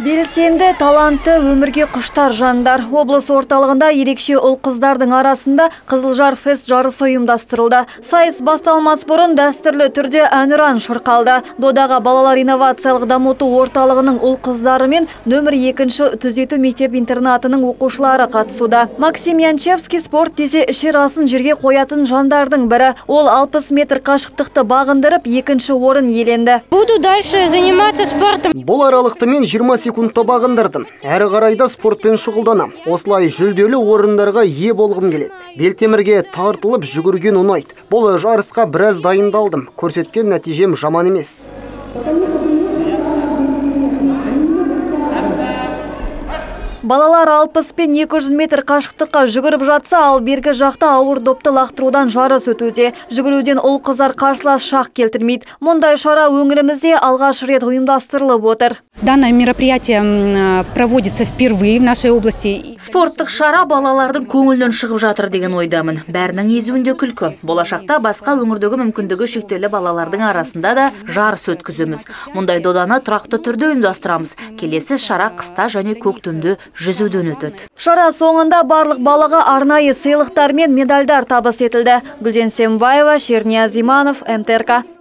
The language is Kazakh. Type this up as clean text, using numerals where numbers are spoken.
Белсенді, талантты, өмірге құштар жандар. Облыс орталығында ерекше ұл-қыздардың арасында Қызылжар фест жарысы ұйымдастырылды. Сайыс басталмас бұрын дәстүрлі түрде әнұран шырқалды. Додаға балалар инновациялық дамыту орталығының ұл-қыздары мен нөмір 2-ші түзету мектеп-интернатының оқушылары қатысуда. Максим Янчевский спорт десе ішер асын жерге қоятын жандардың бірі. Ол 60 метр қашықтықты бағындырып, 2-ші орын иеленді. Буду дальше заниматься спортом. Бұл аралықты мен 20 секундта бағындырдым. Әрі қарай да спортпен шұғылданам. Осылай жүлделі орындарға ие болғым келеді. Белтемірге тартылып жүгірген ұнайды. Бұл жарысқа біраз дайындалдым. Көрсеткен нәтижем жаман емес. Балалар 60 пен 200 метр қашықтыққа жүгіріп жатса, ал бергі жақта ауыр допты лақтырудан жарыс өтуде. Жүгіруден ұл-қыздар қарсылас шақ келтірмейді. Мұндай шара өңірімізде алғаш рет ұйымдастырылып отыр. Данное мероприятие проводится впервые в нашей области. Спорттық шара балалардың көңілінен шығып жатыр деген ойдамын. Бәрінің езуінде күлкі. Болашақта басқа өңірдегі мүмкіндігі шектеулі балалардың арасында да жарыс өткіземіз. Мұндай доданы тұрақты түрде ұйымдастырамыз. Келесі шара қыста және көктемде жүзуден өтеді. Шара соңында барлық балаға арнайы сыйлықтар мен медальдар табыс етілді. Гүлден Сембаева, Шернияз Иманов, МТРК.